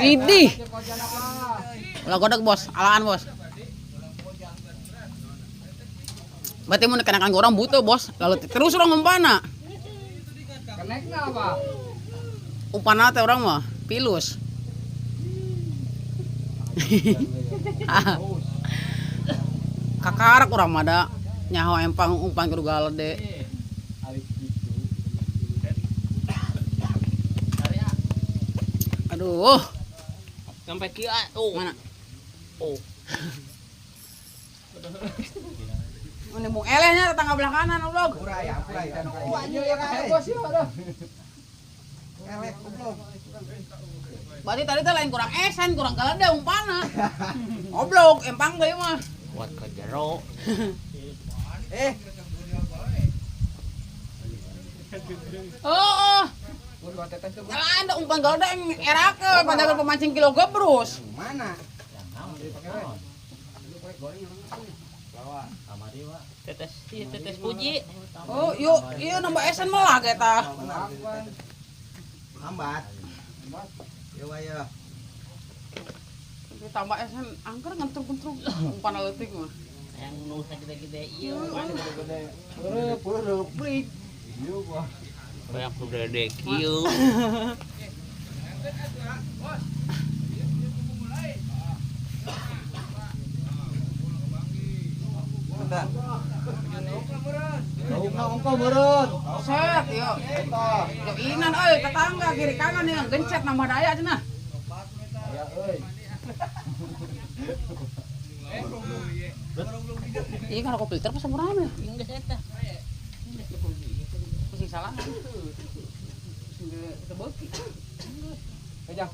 Idih. Ulah godeg bos, alaan bos. Berarti mun kenakan orang butuh bos, lalu terus orang umpana. Kenekna apa? Umpana teh orang mah pilus. Kakarak urang mah da nyaho empang umpan kudu galede. Aduh. Sampai kieu oh. Mana? Oh. Ini mau elehnya tetangga belah kanan goblok. Pura ya. Bos ya aduh. Eleh goblok. Berarti tadi teh lain kurang esen, kurang galede umpana. Goblok, empang deui mah. Kuat ke jero. Eh. Oh. Jalan ada umpan galede yang erakeun, padahal pemancing kilo gebrus. Mana? Tetes, iya tetes puji. Oh, yuk, iya nambah esen melah eta. Lambat. Yo ayo. Ditambah esen angker ngentrung-ngentrung umpan leutik mah. Yang nu gede-gede ieu. Heureuf brik. Banyak gede kieu. Ongko meureun. Set, yuk. Yo inan euy tetangga kiri kanan yang gencet nambah daya cenah. Ya euy. Iya kalau kau filter pas murah ya. Geus eta. Pusing salah. Pusing teu beuki. Ejang.